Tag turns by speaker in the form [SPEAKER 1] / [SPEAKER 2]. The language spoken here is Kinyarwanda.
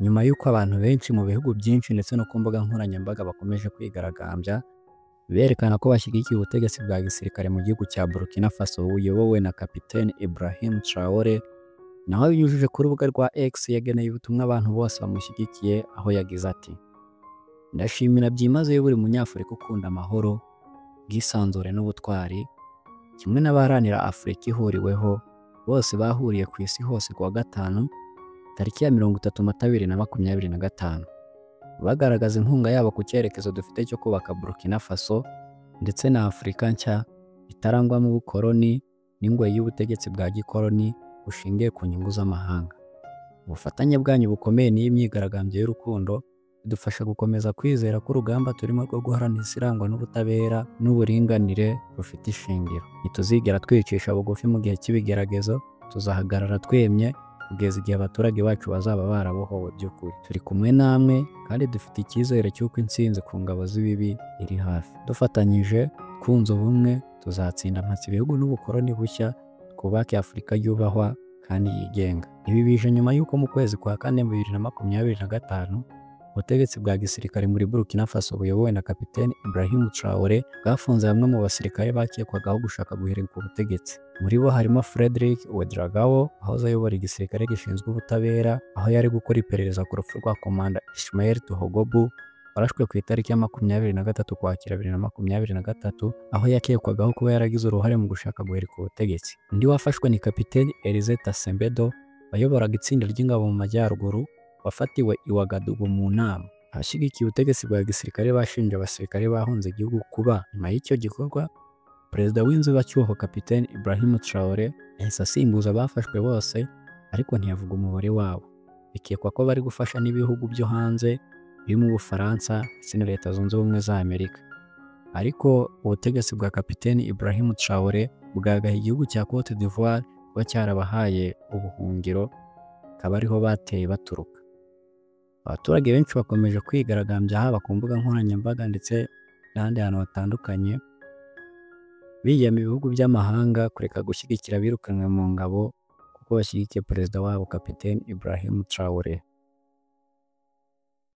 [SPEAKER 1] Nyuma y'uko abantu benshi mu bihugu byinshi ndetse no ku mbuga nkoranyambaga bakomeje kwigaragambya berekana ko bashyigikiye ubutegetsi bwa gisirikare mu gihugu cya Burkina Faso buyobowe na Kapiteni Ibrahim Traore, naho abinyujije ku rubuga rwa X yageneye ubutumwa abantu bose bamushyigikiye, aho yagize ati: "Ndashimira byimazeyo buri munyafurika ukunda amahoro, ubwisanzure n'ubutwari, kimwe n'abaharanira Afurika ihuriweho bose bahuriye ku isi hose kuwa gatanu tariki ya 30 Mata 2025, bagaragaza inkunga yabo ku cyerekezo dufite cyo kubaka Burkina Faso ndetse na Afurika nshya itarangwamo ubukoloni n'ingoyi y'ubutegetsi bwa gikoloni bushingiye ku nyungu z'amahanga. Ubufatanye bwanyu bukomeye n'iyi myigaragambyo y'urukundo bidufasha gukomeza kwizera ko urugamba turimo rwo guharanira isi irangwa n'ubutabera n'uburinganire rufite ishingiro. Ntituzigera twicisha bugufi mu gihe cy'ibigeragezo, tuzahagarara twemye kugeza igihe abaturage bacu bazaba barabohowe by'ukuri. Turi kumwe namwe kandi dufite icyizere cy'uko intsinzi ku ngabo z'ibibi iri hafi. Dufatanyije, twunze ubumwe, tuzatsinda mpatse ibihugu n'ubukoloni bushya, twubake Afurika yubahwa kandi yigenga." Ibi bije nyuma y'uko mu kwezi kwa kane 2025 ubutegetsi bwa gisirikare muri Burkina Faso buyobowe na Kapiteni Ibrahim Traore bwafunze bamwe mu basirikare bakekwagaho gushaka guhirika ubutegetsi. Muri bo harimo Frederic Ouedraogo wahoze ayobora igisirikare gishinzwe ubutabera, aho yari gukora iperereza ku rupfu rwa Komanda Ismael Togobo warashwe ku itariki ya 23 Ukwakira 2023, aho yakekwagaho kuba yaragize uruhare mu gushaka guhirika ubutegetsi. Undi wafashwe ni Kapiteni Elize Tassembedo wayoboraga itsinda ry'ingabo mu majyaruguru, wafatiwe i Ouagadougou mu nama. Abashyigikiye ubutegetsi bwa gisirikare bashinje abasirikare bahunze igihugu kuba nyuma y'icyo gikorwa Perezida w'inzibacyuho Kapiteni Ibrahim Traore yahise asimbuza abafashwe bose, ariko ntiyavuga umubare wabo. Bikekwa ko bari gufasha n'ibihugu byo hanze birimo Ubufaransa ndetse na Leta Zunze Ubumwe za Amerika. Ariko ubutegetsi bwa Kapiteni Ibrahim Traore bwagaye igihugu cya Cote d'Ivoire kuba cyarabahaye ubuhungiro, akaba ariho bateye baturuka. Abaturage benshi bakomeje kwigaragambya haba ku mbuga nkoranyambaga ndetse n'ahandi hantu hatandukanye, biyama ibihugu by'amahanga kureka gushyigikira abirukanwe mu ngabo kuko bashyigikiye perezida wabo Kapiteni Ibrahim Traore.